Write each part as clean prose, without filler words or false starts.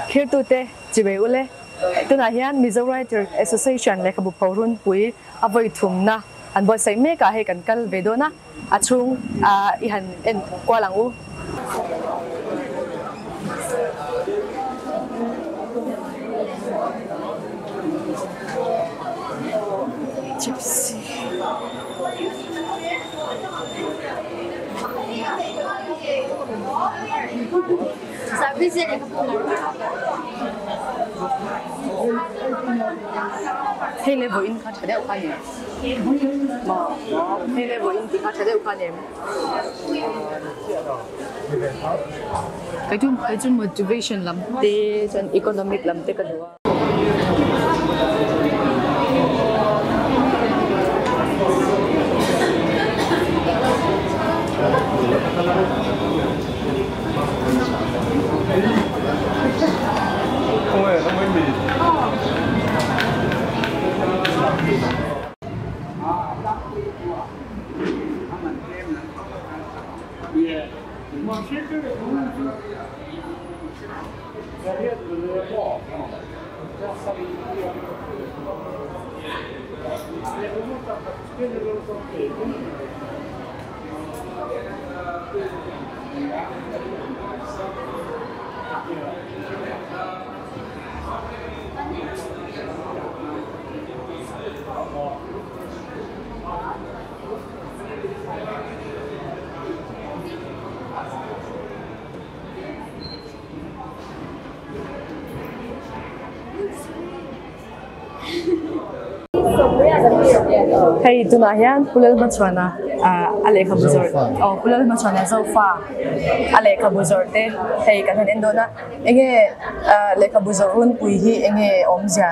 Thirtute chibai ule. Tunah hian Mizo Writer Association lehkhabu pho runpui a vawi thumna an buatsaih mek ah hei kan kal ve dawn a, a chhung i han en kual ang u. Gypsy. Hei le vawiin kha tha deuh kha ni maw? Hei le vawiin tih kha tha deuh kha ni em? Kei chu kei chu motivation lam te chuan economic lam te ka duh a. Hei tunah hian Pu Lalhmachhuana a lehkhabu zawrh aw Pu Lalhmachhuana Zofa a lehkhabu zawrh te hei kan han en dawn a enge lehkhabu zawrh runpui hi enge awmzia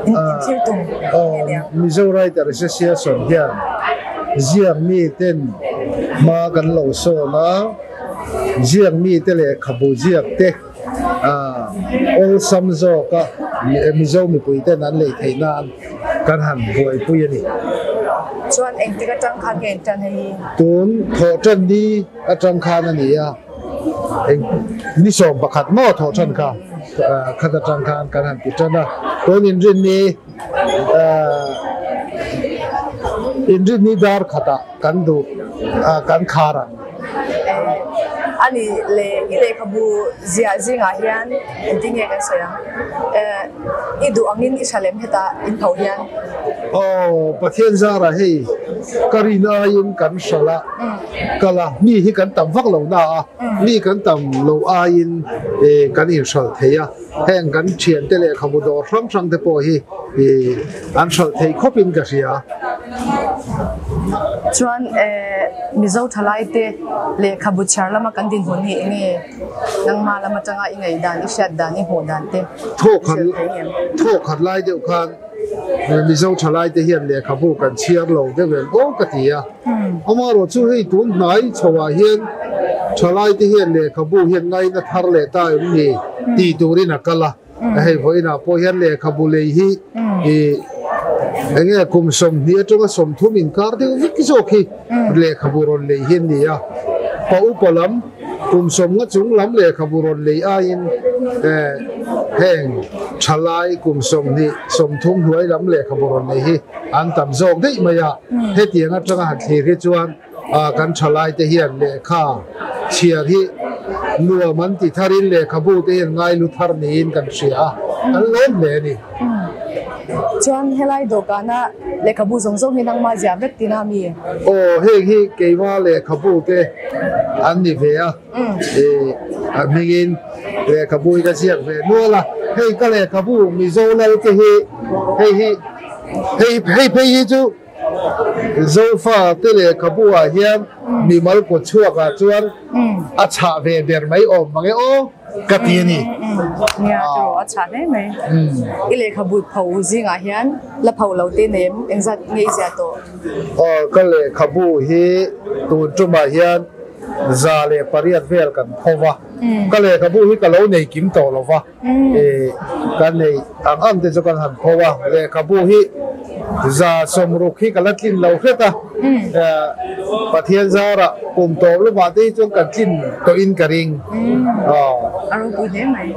in thlir tum enge nia. Mizo Writer Association hian ziak mi ten hma kan lo sawn a. Ziak mite lehkhabu ziak te awlsam zawka Mizo mipuiten an lei theih nan kan han buaipui a ni. Chuan engtik atang khan nge intan hei hi? Tun thawhtan ni atang khan a ni a, eng ni 11 maw thawhtan kha khat atang khan kan han ti tan a, tun inrinni inrinni dar khatah kan duh kan khar ang. A nih leh i lehkhabu ziah zingah hian engtin nge kan sawi ang? I duh angin i hra lem hetah in tho hian. Aw, Pathian zarah hei ka rin aiin kan hral a, kal a, mi hi kan tam vak lo na a, mi kan tam lo aiin kan inhral thei a, heng kan thiante lehkhabu dawr hrang hrang te pawh hi an hral thei khawpin ka hria. Chuan Mizo thalaite lehkhabu chhiar lama kan dinhmun hi eng nge? Nangmah lam atanga i ngaihdan, i hriat dan, i hmuh dan te i hrilh thei ngem? Thawk khat lai deuh khan Mizo thalaite hian lehkhabu kan chhiar lo deuh em aw ka ti a. Amaherawh chu hei tun hnai chhoah hian thalaite hian lehkhabu hian ngaina thar leh ta em ni tih turin a kal a. Hei vawiinah pawh hian lehkhabu lei hi ih eng nge kum 20 atanga 30 inkar deuh vek zawk hi lehkhabu rawn lei hi an ni a. Pa upa lam kum 50 chung lam lehkhabu rawn lei aiin eh heng thalai kum 20 30 hnuai lam lehkhabu rawn lei hi an tam zawk daih mai a. Hetiang atanga han thlir hi chuan Kan thalaite hian lehkha chhiar hi nuam an ti tharin lehkhabu te hian ngailu thar niin kan hria a, kan lawm hle a ni. Chuan helai dawhkana lehkhabu zawng zawng hi nangmah ziah vek tina mi? Aw, heng hi keimah lehkhabu te an ni ve a, a hmingin lehkhabu hi ka ziak ve nual a, hei ka lehkhabu Mizo lal te hi hei hi hei hei phei hi chu Zofa te lehkhabu ah hian mimal kut chhuak ah chuan a chhah ve ber mai awm mang e aw ka ti a ni. Nia tiraw a chhah hle mai. I lehkhabu pho zingah hian la pho lo te nem engzat nge i ziah tawh? Aw ka lehkhabu hi tun tumah hian 108 vel kan pho va, ka lehkhabu hi ka lo nei kim tawh lo va. Ka neih ang ang te chu kan han pho a, lehkhabu hi 60 hi ka la tlin lo hret a, Pathian zarah kum tawp lamah te hi chuan kan tlin tawhin ka ring. A ropui hle mai.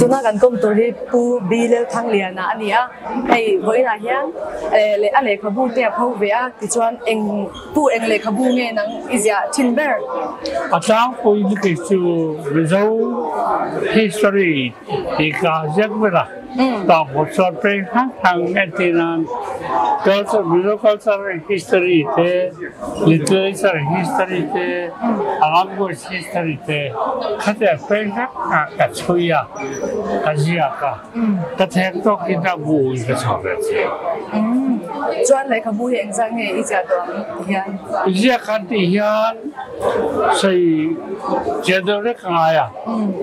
Tuna kan kawm tur hi Pu B Lalthangliana a ni a, hei vawiinah hian leh a lehkhabu te a pho ve a, tichuan eng Pu eng lehkhabu nge nang i ziah thin ber? A tlangpui ni kei chu Mizo history tih ka ziak ber a, tlangpui chuan peng hrang hrang entir nan culture Mizo culture history te, literature history te, language history te khatiang peng hrang hrang ka chhui a, ka ziak a. Ka thek tawk in a bu in ka chhuak ve che. Chuan lehkhabu hi engzah nge i ziah tawh ang ti hian? I ziah khan tih hian sawi chiah deuh rek a ngai a.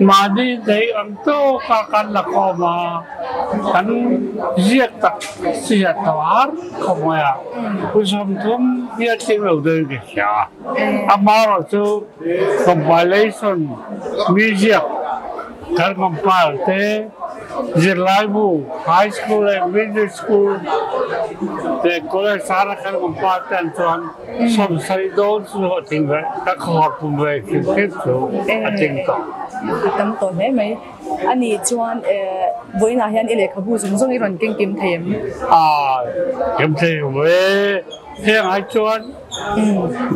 Mahni theih ang tawk a kan la khawm a, kan ziak tak chiah tawh har khawp mai a. Pu Sawmthum hi a tling lo deuhin ka hria a. Amaherawhchu compilation mi ziak Kan compile te zirlaibu high school leh middle school leh college sara kan compile te an chuan sawmsarih dawn chu a tling ve ka khawhar pum ve hrim hrim chu a tling tawh. A tam tawh hle mai. A nih chuan vawiinah hian i lehkhabu zawng zawng i rawn keng kim thei em? A kim thei ve. Heng ai chuan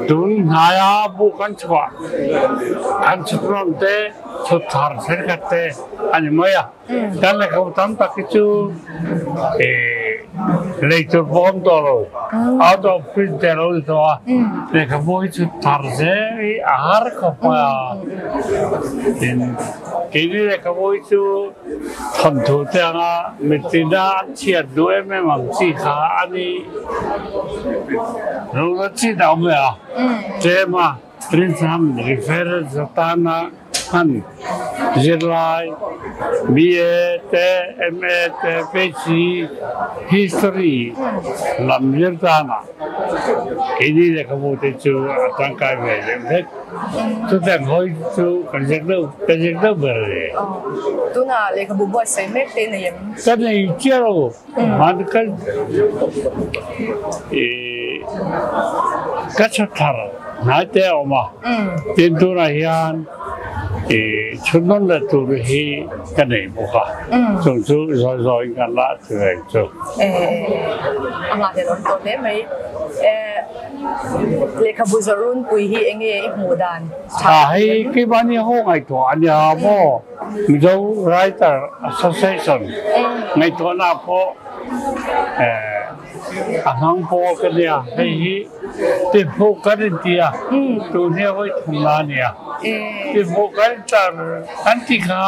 tun hnaia bu kan chhuah kan chhutnawn te, chhut thar thenkhat te a ni mai a. Kan lehkhabu tam tak hi chu lei tur pawh awm tawh lo, out of print te a lo ni tawh a. Lehkhabu hi chhut thar zel hi a har khawp mai a. Tin, keini lehkhabu hi chu thawnthu te anga mitina an chhiat duh em em ang chi kha a ni lo na chin a awm leh a. Tlem a rinchhan reference atana hman zirlai BA te MA te PhD history lam zir tana keini lehkhabu te chu a tangkai ve deuh vek. Chutiang hawi chu kan ziak deuh ka ziak deuh ber a ni. Tunah lehkhabu buatsaih mek te i nei em? Ka nei chiah lo. Hman ka ka chhut thar hnai te a awm a. Tin tunah hian chhut nawn leh tur hi ka nei bawk a. Chung chu zawi zawiin kan la ti reng chu. A nghahhlelh awm tawh hle mai. Lehkhabu Zawrunpui hi enge i hmuh dan? A hei keimahni ho ngaihtuah a nia maw? Mizo Writer Association ngaihtuahna pawh a hmang pawl ka nia. Hei hi tihhmuh kan inti a, tun hi a vawi thumna a nia. Tihhmuh kan intar kan tih kha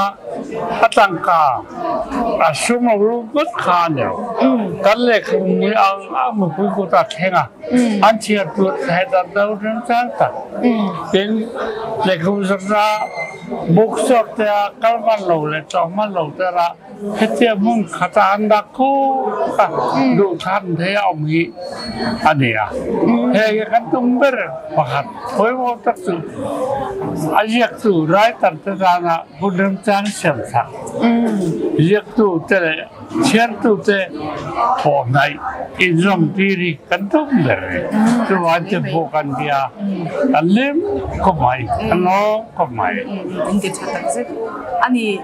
a tangka a sum a ru ngawt kha a ni lo. Kan lehkhabu mui ang ang mipui kut a thleng a. An chhiar tur thei dan deuh remchang tak. Tin, lehkhabu zawrhna bookstore te a kal hman lo leh tlawh hman lo te lah hetia hmun khata an dah khawp a, duh than thei a awm hi a ni a. Hei hi kan tum ber pakhat pawimawh tak chu a ziaktu writer te tana hun remchang siam sak ziaktu te leh Chhiartute thawh hnaih inzawm tir hi kan tum ber e. Chuvang chu pawh kan tia kan hlim khawp mai, kan lawm khawp mai. In ti tha tak zet a ni.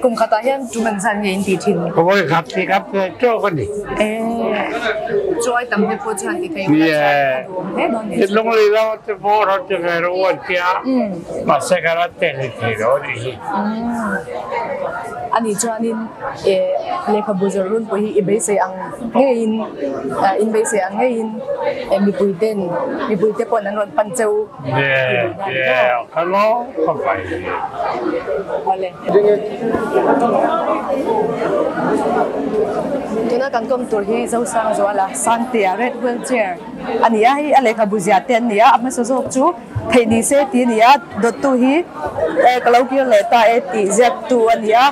Kum khatah hian tum an zan nge in ti thin? Vawi khat ti khat ve tawk a ni. Chuai tam te pawh chuan ti thei ula chuan a duhawm hle dawn ni. Lunglei lama te pawh rawn ti ve rawh u an tia, mahse ka la tel hi thei lo a nih hi. A nih chuanin lehkhabu zawrh runpui hi i beisei ang ngeiin in beisei ang ngeiin mipuiten mipuite pawhin an rawn pan cheu tih duh na a ni maw? Awle. Tuna kan kawm tur hi Zosangzuala Sangtea Red Wheelchair a ni a, hei a lehkhabu ziah te an ni a, a hmasa zawk chu Theih ni se tih a ni a, dawttu hi ka lo kir leh ta e tih ziaktu a ni a.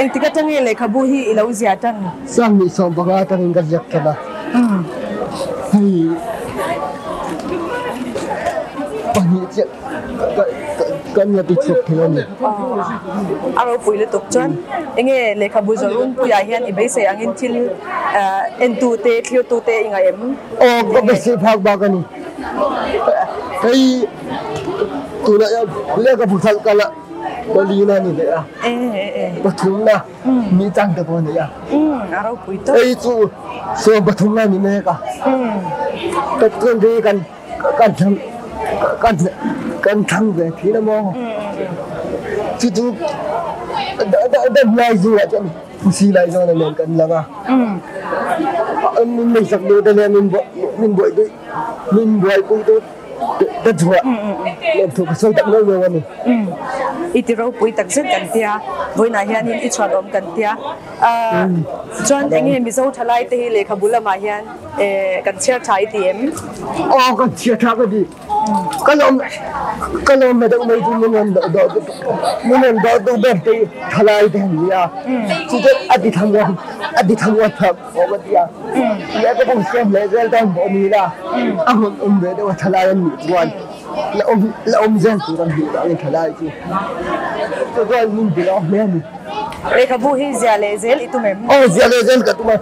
Engtik atang nge lehkhabu hi i lo ziah tan? Sang nih sawm panga atangin ka ziak tan a. Hei pahnih chiah kan la ti chhuak thei a ni. A ropui lutuk chuan enge lehkhabu Zorunpuiah hian i beisei angin thil entute thlirtute i ngaih em? Aw ka beisei phak bak a ni. Hei tunah hian lehkhabu thalh ka la palina a ni leh a, pathumna mi chang te pawh a ni a. Hei chu 13 a ni mek a. Top 20 kan kan thlang kan kan thlang ve thin a maw? Chu chu dam lai zingah chuan Pusi lai zawn a nen kan lang a. Min meisak duh te nen min min buai duh min buaipui duh te chungah lawmthu ka sawi tak neuh neuh a ni. I ti ropui tak zet kan tia, vawiinah hianin i chhuanawm kan tia. Chuan enge Mizo thalai te hi lehkhabu lamah hian kan chhiar tha i ti em? Aw kan chhiar tha ka ti. Ka lawm ka lawm na deuh mai chu min rawn dawh min rawn dawh duh ber te hi thalai te an ni a. Chu chu a ti thamuan a ti thamuan phah pawh ka ti a. Lehkhabu siam leh zel dawn pawh ni ila a hmun awm ve deuh a thalai an nih chuan la awm la awm zel tur an hmuh vangin thalai chu chu chuan min ti lawm hle a ni. Lehkhabu hi zia leh zel i tum em? Aw zia leh zel ka tum a.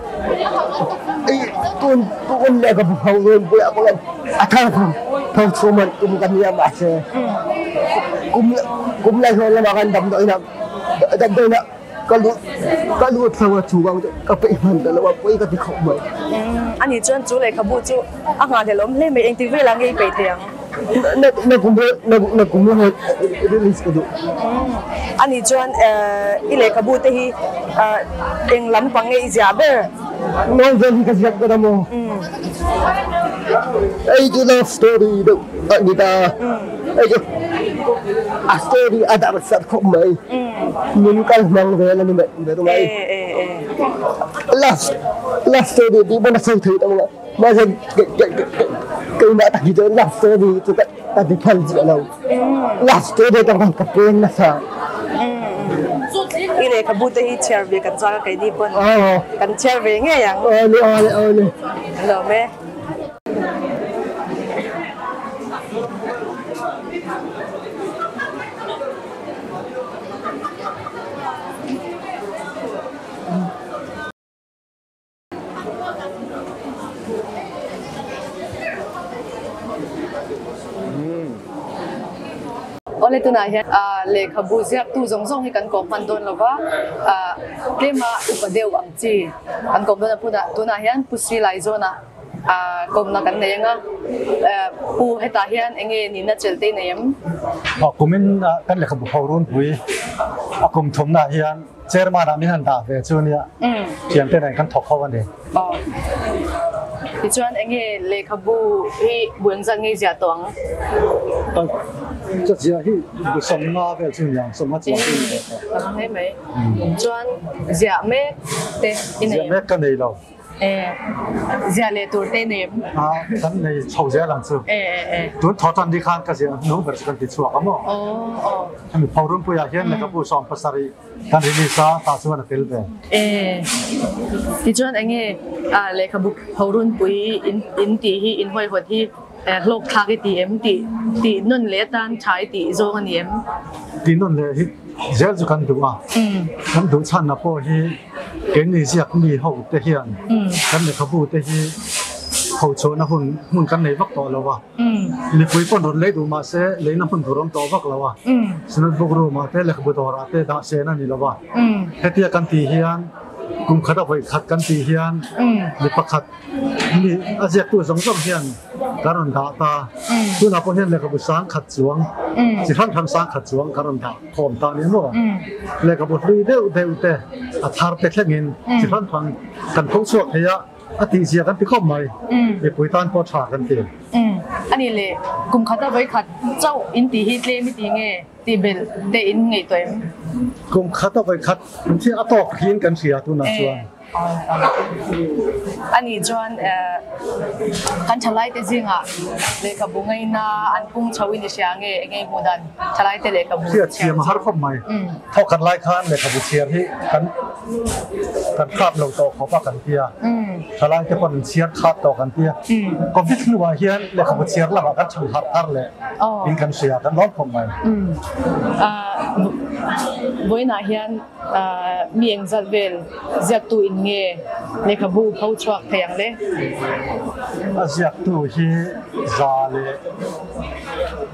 Tun tun lehkhabu ho rawn buai ah pawh hian a thar tho chhum an tum ka nia mahse kum kum lai hlawn lamah khan damdawiin ah damdawiin ah ka lut ka lut hlo a chhung ang chu ka peih hman ta lo a pawi ka ti khawp mai. Ani chuan chu lehkhabu chu a nghahhlelawm hle mai engtik velah nge i peih thei ang? Na na kum na na kum hi release ka duh. Ani chuan i lehkhabu te hi eng lampang nge i ziah ber? Novel hi ka ziak ber a maw? Hei chu love story deuh a ni ta. Hei chu a story a darh sat khawp mai. Nun kal hmang vel a ni mai ber mai. Love love story tih pawn a sawi thei tawh lo. Mahse keimah tak hi chuan love story chu ka ti phal chiah lo. Love story atang khan ka peng nasa. I lehkhabu te hi chhiar ve kan chak a keini pawn kan chhiar ve ngei ang. Awle awle awle. Lawm e. Awle tunah hian lehkhabu ziaktu zawng zawng hi kan kawm hman dawn lo va, tlema upa deuh ang chi kan kawm dawn a phunah tunah hian Pu Sri Laizawnah kawmna kan nei ang a, Pu hetah hian eng nge nihna chelh te i nei em? Kumin kan lehkhabu ho runpui a kum thumnaah hian Chairman ah min han dah ve chu nia thiante nen kan thawk ho a ni. Aw. Tichuan enge lehkhabu hi bu engzat ngei ziah tawh ang? Ka ziah hi bu sawmnga vel chu niang, sawmnga chuang chu ni ve tawh. Ka hmu hle mai. Chuan ziah mek te i nei em? Ziah mek ka nei lo. Ziah leh tur te nei em? A, kan nei chho zel ang chu. Tun thaw tan ni khan ka ziah hnu ber chu kan ti chhuak a maw? Hemi Phorumpuiah hian lehkhabu 70 kan release a, tah chuan a tel ve. Tichuan enge lehkhabu Phorunpui in tih hi in hawihhawt hi hlawk thlak i ti em tih tih nawn leh atan tha i tih zawng a ni em? Tih nawn leh hi zel chu kan duh a, kan duh chhanna pawh hi Keini ziak mi ho te hian kan lehkhabu te hi ho chhuahna hun hmun kan nei vak tawh lo a, mipui pawn rawn lei duh mah se leina hmun tur awm tawh vak lo a, Synod Book Room ah te lehkhabu dawrah te dah sen a ni lo a, hetia kan tih hian kum khat a vawi khat kan tih hian mi pakhat Mi a ziaktu zawng zawng hian kan rawn dah ta. Tunah pawh hian lehkhabu sang khat chuang, chi hrang hrang sang khat chuang kan rawn dah khawm ta ni maw? Lehkhabu hlui deuh deuh te, a thar te thlengin chi hrang hrang kan tho chhuak thei a, a tihzia kan ti khawp mai. Mipui tan pawh tha kan ti. A nih leh, kum khat a vawi khat chauh in tih hi tlem i ti nge? Tih belh te in ngaihtuah em? Kum khat a vawi khat, a tawk hin kan hria tunah chuan. Ani chuan kan thalaite zingah lehkhabu ngaina an pung chho in i hria nge enge i hmuh dan thalaite lehkhabu chhiar thiam a har khawp mai. Thawkhat lai khan lehkhabu chhiar hi kan kan khat lo tawh khawp a kan tia. Thalaite pawn an chhiar khat tawh kan tia. Covid hnuah hian lehkhabu chhiar lamah kan chhan harh thar leh in kan hria kan lawm khawp mai. Vawiinah hian mi engzat vel ziaktu in nge lehkhabu pho chhuak thei ang le? A ziaktu hi za leh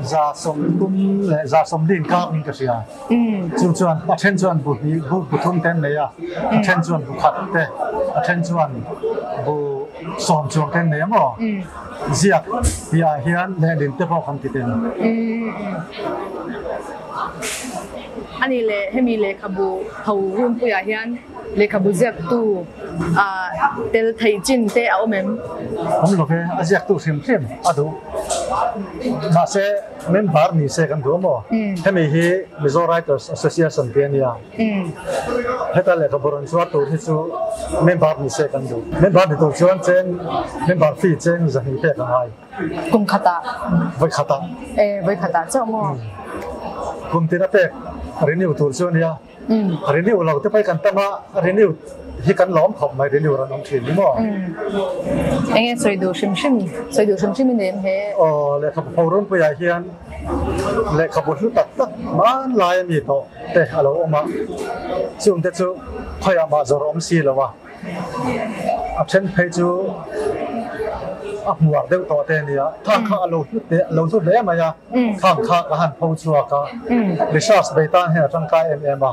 30 leh 70 inkar niin ka hria. Chu chuan a then chuan bu hnih bu bu thum te an nei a, a then chuan bu khat te, a then chuan bu sawm chuang te an nei a maw? Ziak tih ah hian lehlin te pawh kan ti tel. Ani leh hemi lehkhabu ho runpuiah hian lehkhabu ziaktu tel thei chin te a awm em? Awm lo ve, a ziaktu hrim hrim a duh. Mahse member ni se kan duh a maw? Hemi hi Mizo Writers Association tih a nia. Heta lehkhabu rawn zuar tur hi chu member ni se kan duh. Member ni tur chuan cheng member fee cheng 200 pek a ngai. Kum khatah. Voi khatah. E, voi khatah chauh maw? Kum tin a pek renew tur chu a nia. Renew lo te pawh hi kan tam a, renew hi kan lawm khawp mai renew rawn awm thin ni maw? Enge sawi duh hrim hrim, sawi duh hrim hrim i nei em he? Aw, lehkhabu pho runpuiah hian lehkhabu hlu tak tak hmanlai a mi tawh te a lo awm a, chungte chu khawiah mah zawrh awm si lo a. A then phei chu a hmuar deuh tawh te a nia, thang kha a lo hlut teh a lo hlut hle mai a, thang kha ka han pho chhuak a, research bei tan hian a tangkai em em a,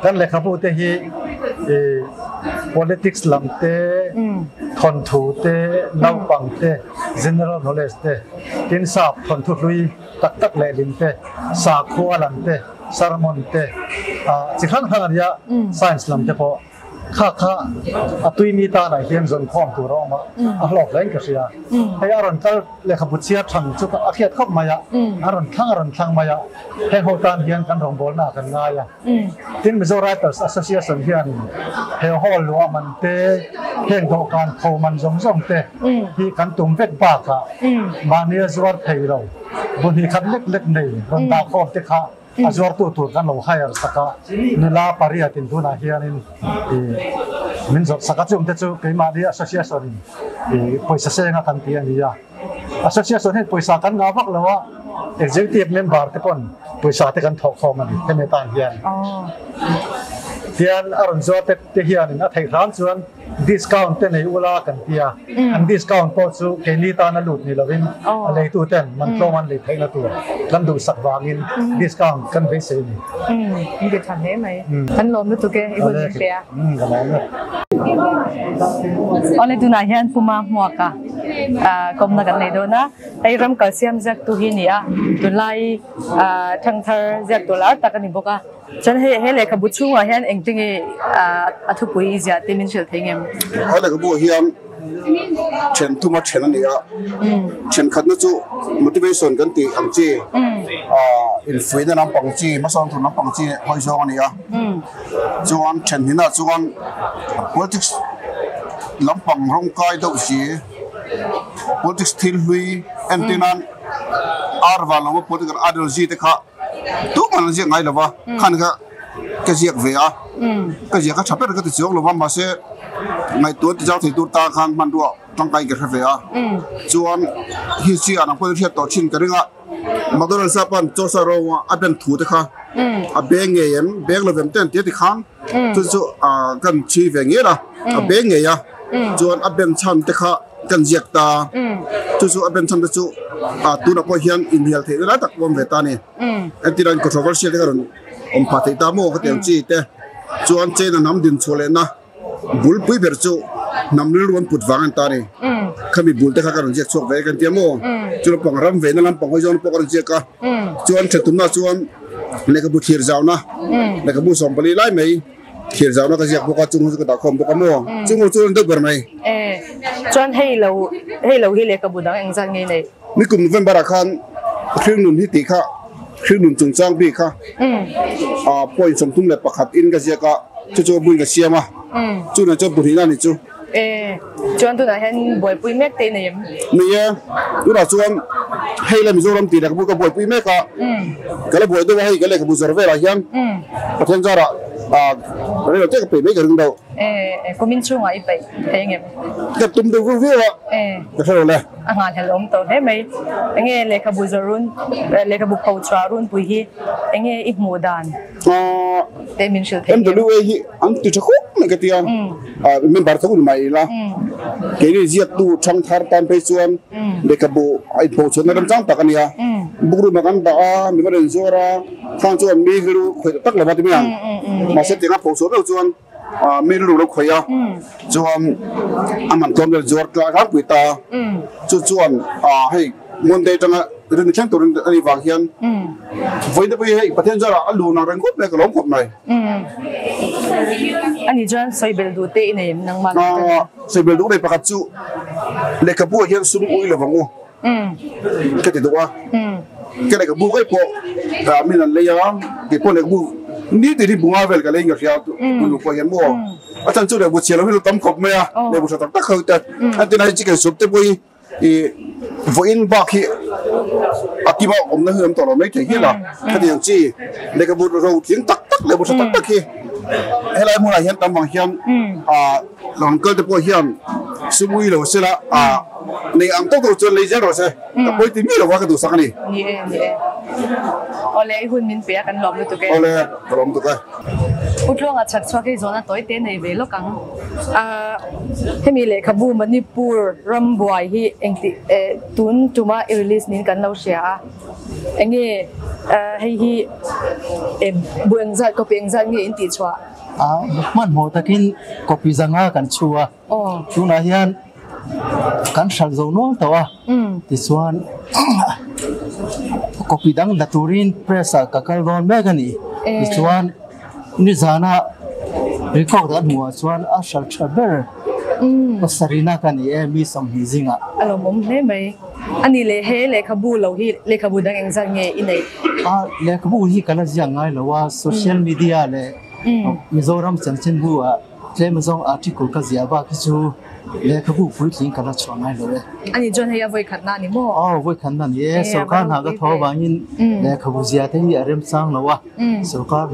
kan lehkhabu te hi ih politics lam te, thawnthu te, naupang te, general knowledge te, tin sap thawnthu hlui tak tak lehling te, sakhua lam te, sermon te, ah chi hrang hrang a nia, science lam te pawh. Kha kha a tui mi tanah hian zawn khawm tur a awm a, a hlawk hle in ka hria. Hei a rawn kal lehkhabu chhiar thang chu a hriat khawp mai a, a rawn thlang a rawn thlang mai a, heng ho tan hian kan rawngbawlna kan ngai a. Tin Mizo Writers Association hianin he hall luah man te, heng dawhkan pho man zawng zawng te hi kan tum vek bakah mahnia zuar thei lo, bu hnih khat lek lek nei rawn dah khawm te kha A zuartu tur kan lo hire sak a, nula pariat in tunah hianin min zawrh sak a, chungte chu keimahni association in pawisa senga kan ti a ni a. Association hian pawisa kan ngah vak lo a, executive member te pawn pawisa te kan thawh khawm a ni hemi atan hian. Tian a rawn zuar te hianin a theih hram chuan Discount te nei ula kan ti a, an discount pawh chu keini tana lut ni lovin a leitu ten man tlawm an lei theihna tur kan duhsak vangin discount kan beisei a ni. Min ti tha hle mai. Kan lawm lutuk e, i hun min pe a. Ka lawm e. Awle tunah hian Puma hmuaka kawmna kan nei dawn a, hei ram kalsiam ziaktu hi a ni a, tunlai thangthar ziaktu lar tak a ni bawk a. Chuan hei he lehkhabu chhungah hian engtinge a thupui i ziah te min hrilh thei ngem? He lehkhabu ah hian then thuma then a ni a, thenkhatna chu motivation kan tih ang chi, infuihna lampang chi, hmasawn tur lampang chi hawi zawng a ni a. Chuan then hnihna chuan politics lampang rawngkai deuh si, politics thil hlui entir nan ar van lama political ideology te kha Tumah an ziak ngai lo va, khan kha ka ziak ve a, ka ziak kha tha ber ka ti chuang lo va, mahse ngaihtuah ti zau thei tur tan khan hmanrua tangkai ka hre ve a, chuan history ah nang pawhin hriat tawh thin ka ring a, McDonald's ah pawn Chaucer rawng a ben thu te kha a beng ngei em, beng lo vem te an ti a ti khan chu chu kan chhui ve ngel a, a beng ngei a, chuan a ben chhan te kha. Kan ziak ta, chu chu a ben chhan te chu tunah pawh hian inhnial theih na lai tak pawh a awm ve ta a ni. Entir an controversial te kha rawn awm phah theih ta maw ka ti ang chi te chuan China hnam din chhuah lehna bul pui ber chu hnam rilru an put vang a ni ta a ni. Khami bul te kha ka rawn ziak chhuak ve kan tia maw? Chu lampang ram veina lampang hawi zawn pawh ka rawn ziak a, chuan thattumna chuan lehkhabu thlir zauna lehkhabu 14 lai mai. Thir zauhna ka ziak bawk a, chung ho chu ka dah khawm bawk a maw? Chung ho chu a rawn deuh ber mai. E, chuan hei lo, hei lo hi lehkhabu dang engzat nge nei? Nikum November ah khan Hringnun hi tih kha, Hringnun chungchang bik kha point 31 in ka ziak a, chu chu a buin ka siam a. Chu na chuan pahnih na ni chu. E chuan tunah hian buaipui mek te nei em? Ni e, tunah chuan hei la Mizoram tih lehkhabu ka buaipui mek a, ka la buai deuh a hei ka lehkhabu zawr velah hian Pathian zarah rei lo te ka peih mai ka ring deuh. E kumin chhungah i peih thei ang em? Ka tum deuh viau viau a, ka hre lo le. A nghahhlelh awm tawh hle mai. Enge lehkhabu zawrh run, lehkhabu pho chhuah runpui hi enge i hmuh dan? Te min hrilh thei em? MWA hi an ti tha khawp mai ka ti a, member tho ni mai ila, keini ziaktu thangthar tan phei chuan lehkhabu a inpho chhuahna remchang tak a ni a, book room ah kan dah a, mi va rawn zuar a, khang chuan mi rilru khawih tak lo va ti mai ang, mahse tianga pho chhuah meuh chuan mi rilru lo khawih a, chuan a man tlawm vel zuar tlangpui ta a, chu chuan hei Monday atanga rin thleng turin a nih vang hian vawiin te pawh hi hei Pathian zarah a luh nang reng khawp mai ka lawm khawp mai. Ani chuan sawi bel duh te i nei em nangmah lam atangin? Sawi bel duh nei pakhat chu lehkhabu ah hian sum ui lovang u ka ti duh a, ka lehkhabu ngei pawh min an lei a, keipawh lehkhabu nitin hi bunga vel ka lei in ka hria tunu pawh hian maw a chhan chu lehkhabu chhia lo hi lo tam khawp mai a, lehkhabu tha tak tak ho te an tina hi chicken soup te pawh hi I vawiin bak hi a kima awmna hi awm tawh lo mai thei hial a, khatiang chi lehkhabu ro tling tak tak leh bu tha tak tak hi helai hmunah hian tam vang hian ah rawn kal te pawh hian sumui lo sela ah nei ang tawk tawk chuan lei zel rawh se ka pawi ti miah lo va ka duhsak a ni. Ni e, ni e. Awle i hun min pe a kan lawm lutuk e. Awle ka lawm lutuk e. Pu Tluanga chhak chhuak hi zawhna tawi te nei ve lawk ang. A hemi lehkhabu Manipur ram buai hi engti eh tun tuma i release niin kan lo hria a, enge hei hi eh bu engzat copy engzat nge in tih chhuah? A hmanhmawh takin copy zanga kan chhu a, tunah hian kan hralh zo nual tawh a, tichuan copy dang la turin press ah ka kal dawn mek a ni, tichuan. Nizana record an hmuh ah chuan a hral tha ber pasarihna ka ni e mi 20 zingah. A lawmawm hle mai. A ni leh he lehkhabu lo hi lehkhabu dang engzat nge i neih? A lehkhabu hi ka la ziak ngai lo a, social media leh Mizoram chanchinbu ah tlem azawng article ka ziah bak hi chu Lehkhabu puitling ka la chhuah ngai lo e. Ani chuan hei a vawi khatna a ni maw? Aw, vawi khatna a ni e. Sorkar hna ka thaw avangin lehkhabu zia te hi a remchang lo a. Sorkar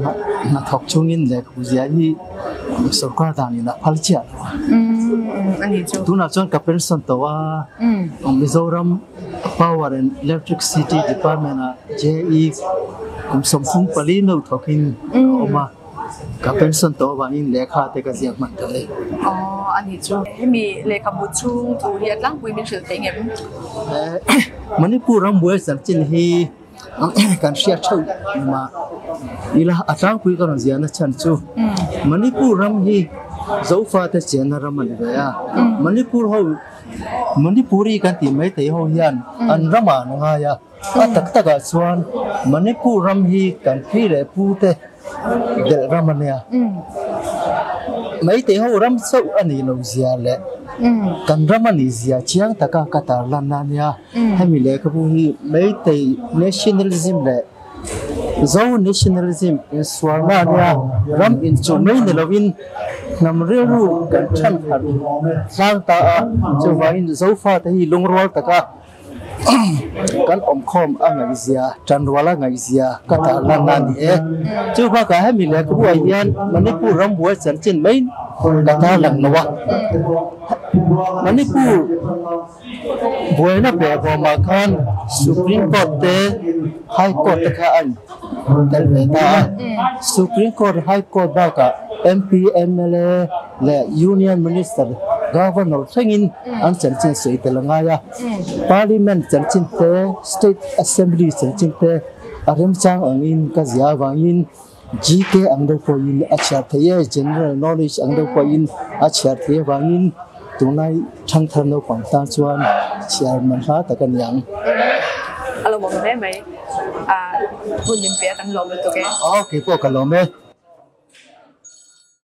hna thawk chungin lehkhabu zia hi sorkar danin a phal chiah lo a. Tunah chuan ka pension tawh a, Mizoram Power and Electricity Department ah JE kum 34 meuh thawkin ka awm a. Ka pension tawh avangin lehkha te ka ziak hman tawh e. Aw a nih chu. Hemi lehkhabu chhung thu hi a tlangpui min hrilh theih ngem? Manipur ram buai chanchin hi kan hriat theuh mah ila a tlangpui ka rawn ziahna chhan chu Manipur ram hi Zofate chenna ram a ni ve a. Manipur ho Manipuri kan tih mai thei ho hian an ramah an ngai a. A tak takah chuan Manipur ram hi kan pi leh pu te delh ram a nia. Meitei ho ram chauh a nih loh zia leh kan ram a nih zia chiang taka ka tarlan a nia. Hemi lehkhabu hi Meitei nationalism leh Zo nationalism insualna a nia. Ram inchuh mai ni loin hnam rilru kan than khat tlang ta a, chuvangin Zofate hi lungrual taka Kan awmkhawm a ngaihzia, tanrual a ngaihzia ka tar lan a ni e. Chu bakah hemi lehkhabu ah hian Manipur rambuai chanchin mai ka tar lang lo a. Manipur buaina behbawmah khan Supreme Court te High Court te kha an tel ve ta a. Supreme Court, High Court bakah MP, mla leh Union Minister, Governor thlengin an chanchin sawi tel a ngai a. Parliament chanchin te, State Assembly chanchin te a remchang angin ka ziah avangin GK ang deuh pawhin a chhiar thei e, General Knowledge ang deuh pawhin a chhiar thei avangin tunlai thangthar naupang tan chuan chhiar man hla tak a ni ang. A lawmawm hle mai. Hun min pe a kan lawm lutuk e. Aw, keipawh ka lawm e.